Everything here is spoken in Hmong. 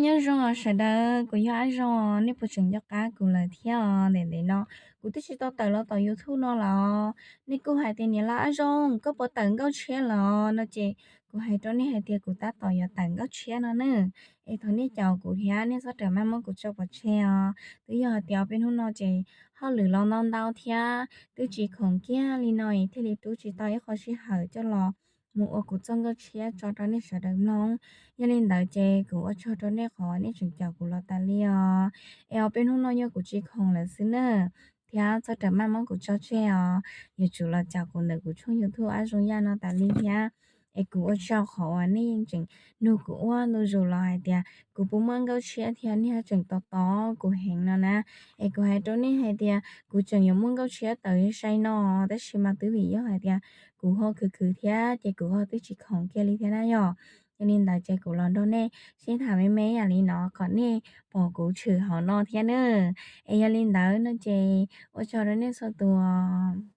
Nyob zoo os sawv daws, kuv yog Ab Zoo, nej puas tseem nco qab kuv lawm thiab os? Ntev ntev no kuv twb tsis tau tawm los tom YouTube no los. Nej kuj hais tias, niam laus Ab Zoo, koj puas tawm nkauj tshiab los no ces kuv hais rau nej hais tias kuv tab tom yuav tawm nkauj tshiab no na. Es thov nej caum kuv thiab nej txhob rawm maj muab kuv tso pov tseg os. Twb yog hais tias ob peb hnub no ces hauj lwm los ntau ntau thiab twb tsis khoom kiag li no es thiaj li rub tsis tau ib qho sij hawm coj los mus ua kuv txoj nkauj tshiab tso rau nej sawv daws mloog. Yog li ntawd ces kuv ua tsaug rau nej qhov nej tseem caum kuv los tas li os. Es ob peb hnub no yog kuv tsis khoom lawm xwb na, thiab txhob rawm maj muab kuv tso tseg os. Yuav tsum los caum kuv ntawm kuv tshooj YouTube Ab Zoo Yaj no tas li thiab. Es kuv ua tsaug qhov uas nej yeej tseem nug kuv ua ntu zus los hais tias kuv puas muaj nkauj tshiab thiab nej tseem tos tos kuv heev no na. Es kuv hais rau nej hais tias kuv tseem yuav muaj nkauj tshiab tawm sai no, tab sis mas twb vim yog hais tias kuv ho khwv khwv thiab ces kuv ho twb tsis khoom kiag li thiab na yom. Yog li ntawd ces kuv los nrog nej sib tham me me yam li no kom nej pom kuv tshwm hauv no thiab na. Es yog li ntawd no ces ua tsaug rau nej txhua tus.